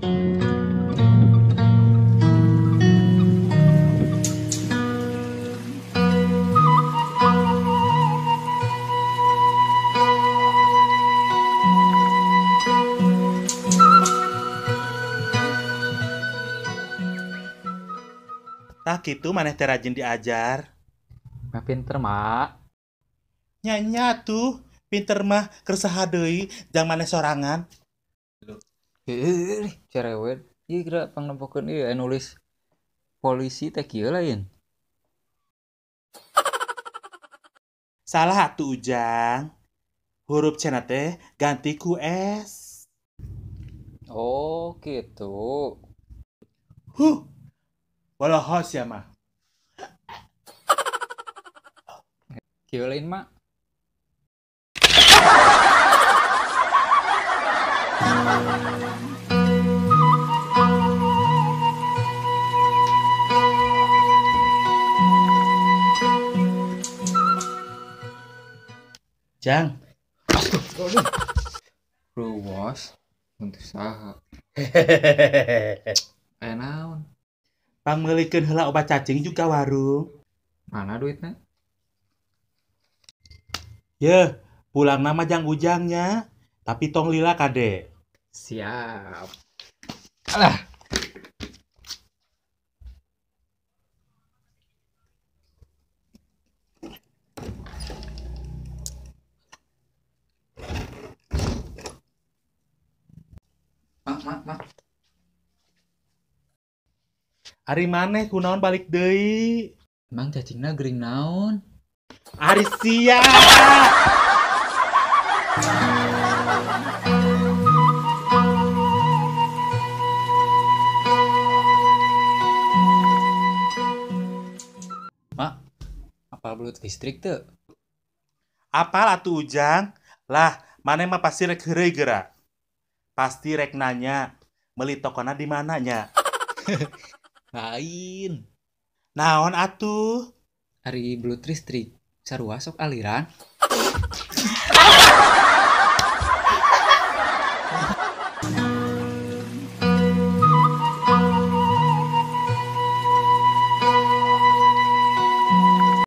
Tah kitu maneh teh rajin diajar. Mah pinter, Mak. Nya nya tuh, pinter mah keur saha deui jang maneh sorangan. Heuh, cerewet. Ieu geura pangnempokeun ieu aya nulis polisi teh kieu lain. Salah atuh Ujang. Huruf C na teh ganti ku S. Oh, gitu. Huh. Walah sia mah. Kieu lain, Mak. Jang. Astagfirullahaladzim. Ruwas untuk saha. Aya naon? Pangmeulikeun heula obat cacing juga warung. Mana duitnya? Yeuh, pulang nama jang ujangnya, tapi tong lila kade. Siap. Alah. Mak, mak, mak. Ari maneh kunaon balik deui? Emang cacingna gering naon? Ari sia. Mak, apal belut listrik teu? Apal atuh Ujang? Lah, maneh mah pasti rek heureuy geura. Pasti rek nanya, meuli tokona di mana nya? Lain. Naon atuh? Ari belut listrik sarua sok aliran.